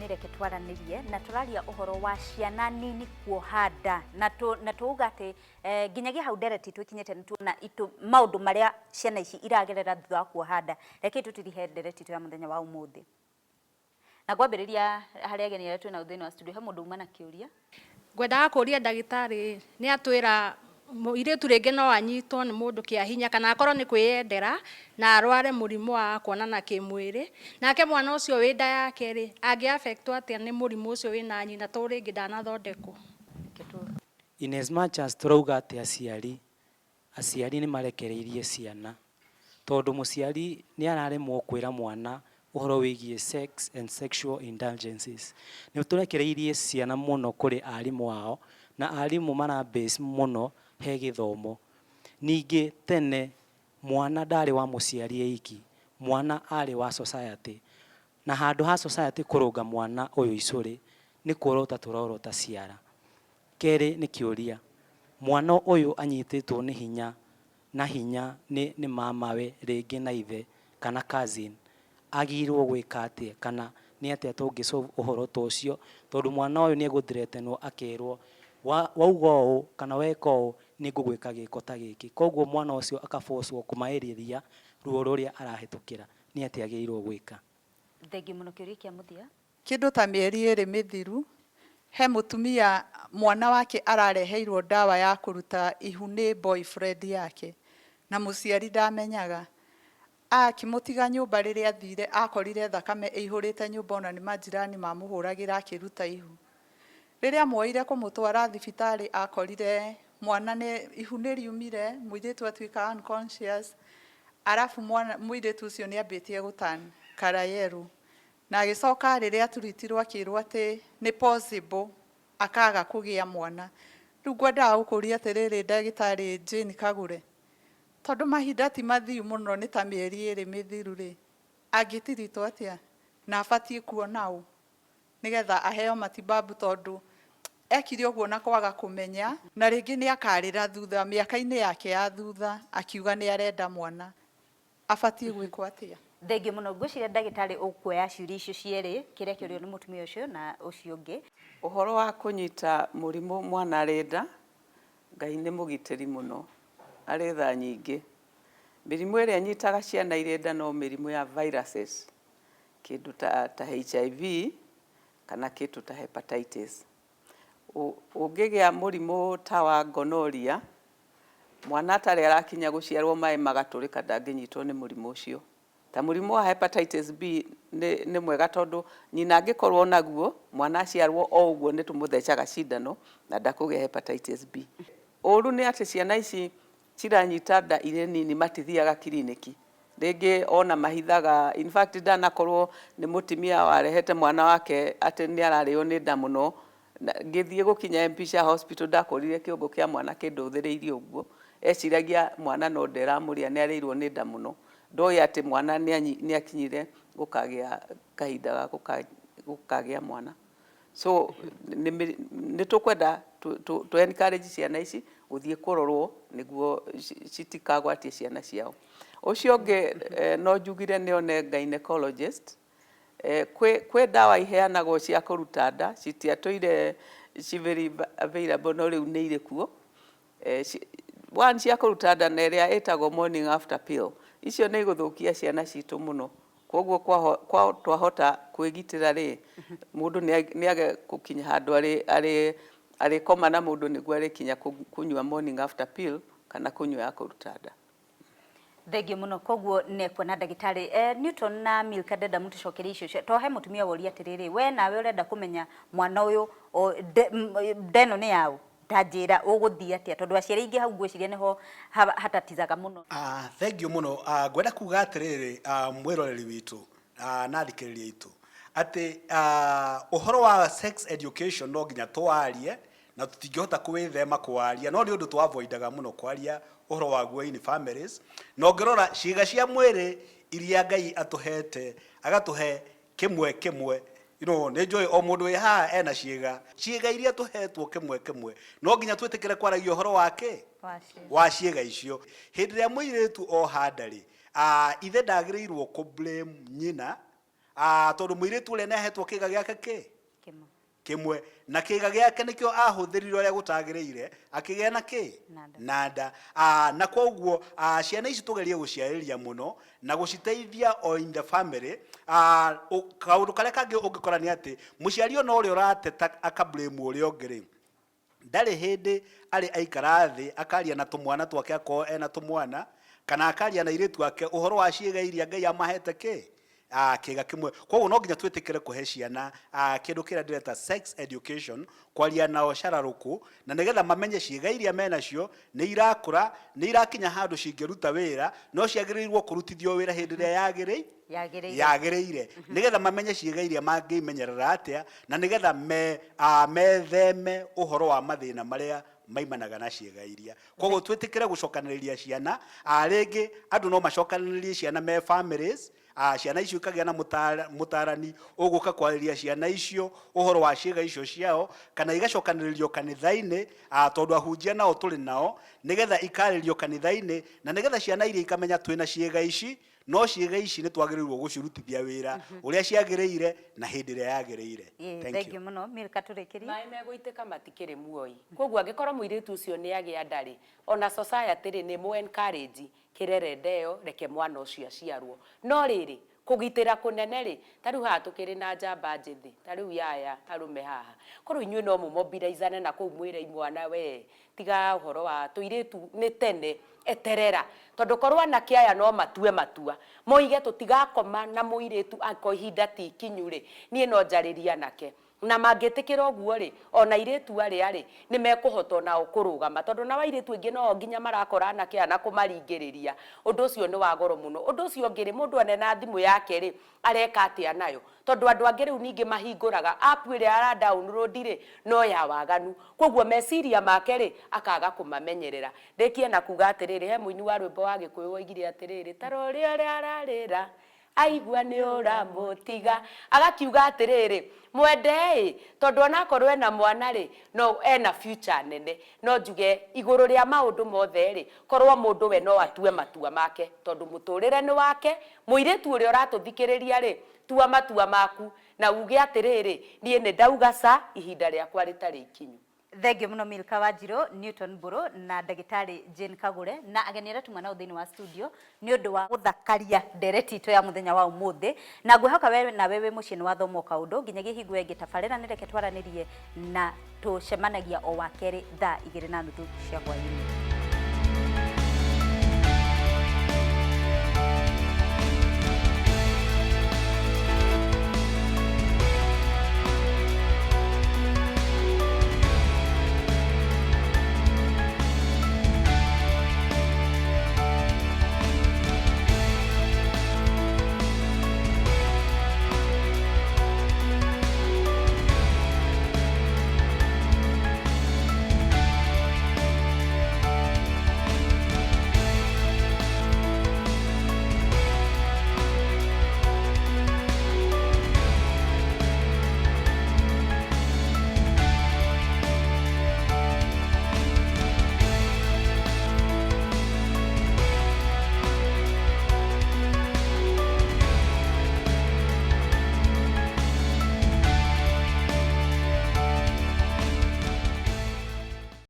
Reke Twaranĩrie, na tũraria ũhoro wa ciana nini kuoha nda, na na tuuga atĩ nginyagia hau ndereti twĩkinyĩte nĩ tuona itũ maũndũ marĩa ciana ici iragerera thutha wa kuoha nda. Reke tũtirihe ndereti itũ ya mũthenya wa ũmũthĩ. Na ngwambĩrĩria harĩ ageni arĩa twĩnao thĩinĩ wa studio, he mũndũ uma na kĩũria. Ngwendaga kũria ndagĩtarĩ, nĩ atwĩra mũirĩtu rĩngĩ no anyitwo nĩ mũndũ kĩa hinya kana akorwo nĩ kwĩyendera na arware mũrimũ wa kuonana kĩmwĩrĩ, nake mwana ũcio wĩ nda yake rĩ, angĩ affect atĩa nĩ mũrimũ ũcio wĩna nyina tondũ rĩngĩ ndanathondekwo? In as much as tũrauga atĩ aciari, aciari nĩ marekereirie ciana, tondũ mũciari nĩ araremwo kwĩra mwana ũhoro wĩgiĩ sex and sexual indulgences. Nĩ tũrekereirie ciana mũno kũrĩ arimũ ao, na arimũ mara base mũno he gĩthomo. Ningĩ tene mwana ndarĩ wa mũciari eiki, mwana arĩ wa society. Na handũ ha society kũrũnga mwana ũyũ icũrĩ, nĩ kuorota tũrorota ciara. Kerĩ nĩ kĩũria, mwana ũyũ anyitĩtwo nĩ hinya na hinya nĩ mamawe rĩngĩ na ithe kana cousin, agĩrĩirwo gwĩka atĩa kana nĩ atĩa tũngĩ solve ũhoro ta ũcio, tondũ mwana ũyũ nĩ egũ-threatenwo akerwo wauga ũũ kana weka ũũ nĩ ngũgwĩka gĩko ta gĩkĩ. Koguo mwana ũcio aka-force-wo kũmaĩrĩria ruo rũrĩa arahĩtũkĩra. Nĩ atĩa agĩrĩirwo gwĩka? Thengiũ mũno. Kĩũria kĩa mũthia. Kĩndũ ta mĩeri 2 mĩthiru, he mũtumia mwana wake arareheirwo ndawa ya kũruta ihu nĩ boyfriend yake, na mũciari ndamenyaga. Akĩmũtiga nyũmba, rĩrĩa athire akorire thakame ĩihũrĩte nyũmba, ona nĩ majirani mamũhũragĩra akĩruta ihu. Rĩrĩa muoire kũmũtwara thibitarĩ, akorire mwana nĩ ihu nĩ riumire, mũirĩtu atuĩka unconscious, arabu mwana mũirĩtu ũcio nĩ ambĩtie gũ-turn colour yellow, na agĩcoka rĩrĩa aturitirwo akĩrwo atĩ nĩ possible akaga kũgĩa mwana. Rĩu ngwendaga gũkũria atĩrĩrĩ, ndagĩtarĩ Jane Kagure, tondũ mahinda ti mathiu mũno, nĩ ta mĩeri 2 mĩthiru rĩ, angĩtiritwo atĩa na abatiĩ kuona ũ nĩgetha aheo matibabu, tondũ ekire ũguo na kwaga kũmenya, na rĩngĩ nĩ akarĩra thutha mĩaka-inĩ yake ya thutha akiuga nĩ arenda mwana, abatiĩ gwĩkwo atĩa? Thengiũ mũno. Ngwĩciria ndagĩtarĩ ũkuoya ciũria icio cierĩ, kĩrĩa kĩũrio nĩ mũtumia ũcio na ũcio ũngĩ. Ũhoro wa kũnyita mũrimũ mwana arĩ nda, Ngai nĩ mũgitĩri mũno, arĩ tha nyingĩ. Mĩrimũ ĩrĩa ĩnyitaga ciana irĩ nda no mĩrimũ ya viruses, kĩndũ ta HIV kana kĩndũ ta hepatitis. Ũngĩgĩa mũrimũ ta wa gonorrhea, mwana atarĩ arakinya gũciarwo maĩ magatũrĩka, ndangĩnyitwo nĩ mũrimũ ũcio. Ta mũrimũ wa hepatitis B nĩ mwega, tondũ nyina angĩkorwo naguo, mwana aciarwo o ũguo nĩ tũmũthecaga cindano na ndakũgĩa hepatitis B. Ũru nĩ atĩ ciana ici ciranyita nda irĩ nini matithiaga kiriniki rĩngĩ, ona mahithaga. In fact, ndanakorwo nĩ mũtumia warehete mwana wake atĩ nĩ ararĩo nĩ nda mũno. Ngĩthiĩ gũkinya Mpisha Hospital, ndakorire kĩongo kĩa mwana kĩndũthĩrĩirie ũguo. Eciragia mwana no nda ĩramũrĩa, nĩ arĩirwo nĩ nda mũno, ndoĩ atĩ mwana nĩ akinyire gũkagĩa kahinda ga gũkagĩa mwana. So nĩ tũkwenda tũ encourage ciana ici gũthiĩ kũrorwo nĩguo citikagwatie ciana ciao. Ũcio ũngĩ no njugire nĩ one gynecologist. Kwĩ ndawa iheanagwo cia kũruta nda, citiatũire ci very available, no rĩu nĩ irĩ kuo. One cia kũruta nda na ĩrĩa ĩtagwo morning after pill. Icio nĩ igũthũkia ciana citũ mũno, koguo twahota kwĩgitĩra rĩ, mũndũ nĩ age gũkinya handũ arĩ arĩkoma na mũndũ nĩguo arĩkinya kũnyua morning after pill kana kũnyua ya kũruta nda. Thengiũ mũno. Koguo nĩ kuona ndagĩtarĩ Newton na Milka, ndenda mũtũcokerie icio to he mũtumia woria atĩrĩrĩ, we nawe ũrenda kũmenya mwana ũyũ nda ĩno nĩ yaũ, ta njĩra ũgũthiĩ atĩa, tondũ aciari aingĩ hau ngwĩciria nĩho hatatizaga mũno. Thengiũ mũno. Ngwenda kuga atĩrĩrĩ, mwĩroreri witũ na athikĩrĩria aitũ, atĩ ũhoro wa sex education no nginya tũwarie na tũtingĩhota kũwĩthema kũwaria, no nĩ ũndũ tũ avoidaga mũno kwaria ũhoro waguo in families. Na ũngĩrora ciĩga cia mwĩrĩ iria Ngai atũhete, agatũhe kĩmwe kĩmwe, nĩ njũĩ o mũndũ wĩ haha ena ciĩga iria tũhetwo kĩmwe kĩmwe, no nginya twĩtĩkĩre kwaragia ũhoro wa kĩ wa ciĩga icio. Hĩndĩ ĩrĩa mũirĩtu oha nda rĩ, ithe ndagĩrĩirwo kũ blame nyina. Tondũ mũirĩtu ũrĩa nĩ ahetwo kĩga gĩake kĩ Kĩmwe. Kĩmwe, na kĩga gĩake nĩkĩo ahũthĩrire ũrĩa gũtagĩrĩire, akĩgĩa na kĩ? Na nda. Na nda. Na koguo ciana ici tũgerie gũciarĩria mũno na gũciteithia o in the family. Kaũndũ karĩa kangĩ ũngĩkora nĩ atĩ mũciari ona ũrĩa ũrateta aka blame ũrĩa ũngĩ rĩ, ndarĩ hĩndĩ arĩ aikara thĩ akaria na tũmwana twake, akorwo ena tũmwana kana akaria na airĩtu ake ũhoro wa ciĩga iria Ngai amahete kĩ kĩga kĩmwe. Koguo no nginya twĩtĩkĩre kũhe ciana kĩndũ kĩrĩa ndĩreta sex education, kwaria nao cararũkũ, na nĩgetha mamenye ciĩga iria menacio nĩ irakũra, nĩ irakinya handũ cingĩruta wĩra, no ciagĩrĩirwo kũrutithio wĩra hĩndĩ ĩrĩa yagĩrĩire. Yagĩrĩire. Yagĩrĩire, nĩgetha mamenye ciĩga iria mangĩmenyerera atĩa, na nĩgetha metheme ũhoro wa mathĩna marĩa maimanaga na ciĩga iria. Koguo twĩtĩkĩre gũcokanĩrĩria ciana. Rĩngĩ andũ no macokanĩrĩrie ciana me families, ciana icio ikagĩa na mũtarani ũgũka kwarĩria ciana icio ũhoro wa ciĩga icio ciao, kana igacokanĩrĩrio kanitha-inĩ, tondũ ahunjia nao tũrĩ nao, nĩgetha ikarĩrio kanitha-inĩ, na nĩgetha ciana iria ikamenya twĩna ciĩga ici, no ciĩga ici nĩ twagĩrĩirwo gũcirutithia wĩra ũrĩa ciagĩrĩire na hĩndĩ ĩrĩa yagĩrĩire. Thank Thank you. You mũno. Milka, tũrĩkĩrie. Maĩ megũitĩka matikĩrĩ muoi. Koguo angĩkorwo mũirĩtu ũcio nĩ agĩa ndarĩ, ona society rĩ, nĩ mũ encourage kĩrere nda ĩyo, reke mwana ũcio aciarwo. No rĩrĩ, kũgitĩra kũnene rĩ, ta rĩu haha tũkĩrĩ na njamba njĩthĩ, ta rĩu yaya arũme haha, korwo inyuĩ no mũmobilizane na kũu mwĩre imwana, we tiga ũhoro wa tũirĩtu nĩ tene, eterera, tondũ korwo anake aya no matue matua moige tũtigakoma na mũirĩtu angĩkorwo ihinda ti ikinyu rĩ, niĩ no njarĩrie anake na mangĩtĩkĩra ũguo rĩ, ona airĩtu arĩa rĩ, nĩ mekũhota onao kũrũgama, tondũ nao airĩtu aingĩ no nginya marakora anake aya na kũmaringĩrĩria. Ũndũ ũcio nĩ wa goro mũno. Ũndũ ũcio ũngĩ rĩ, mũndũ anena thimũ yake rĩ, areka atĩa nayo? Tondũ andũ angĩ rĩu ningĩ mahingũraga app ĩrĩa ara download rĩ, no ya waganu, koguo meciria make rĩ, akaga kũmamenyerera. Ndĩkie na kuga atĩrĩrĩ, he mũini wa rwĩmbo wa Gĩkũyũ woigire atĩrĩrĩ, ta rora ũrĩa ararĩra aigua nĩ ũramũtiga, agakiuga atĩrĩrĩ, mwende ĩ, tondũ onakorwo ena mwana rĩ, no ena future nene. No njuge igũrũ rĩa maũndũ mothe rĩ, korwo mũndũ we no atue matua make, tondũ mũtũrĩre nĩ wake. Mũirĩtu ũrĩa ũratũthikĩrĩria rĩ, tua matua maku na uge atĩrĩrĩ, niĩ nĩ ndauga ca, ihinda rĩakwa rĩtarĩ ikinyu. Thengiũ mũno Milka Wanjirũ, Newton Mbũrũ na ndagĩtarĩ Jane Kagũre na ageni arĩa tuma nao thĩinĩ wa studio nĩ ũndũ wa gũthakaria ndereti itũ ya mũthenya wa ũmũthĩ, na ngwĩhoka we nawe wĩ mũciĩ nĩ wathoma o kaũndũ. Nginyagia hingo ĩngĩ tabarĩra nĩ reke twaranĩrie na tũcemanagia o wa kerĩ thaa 2:30 cia hwaĩ-inĩ.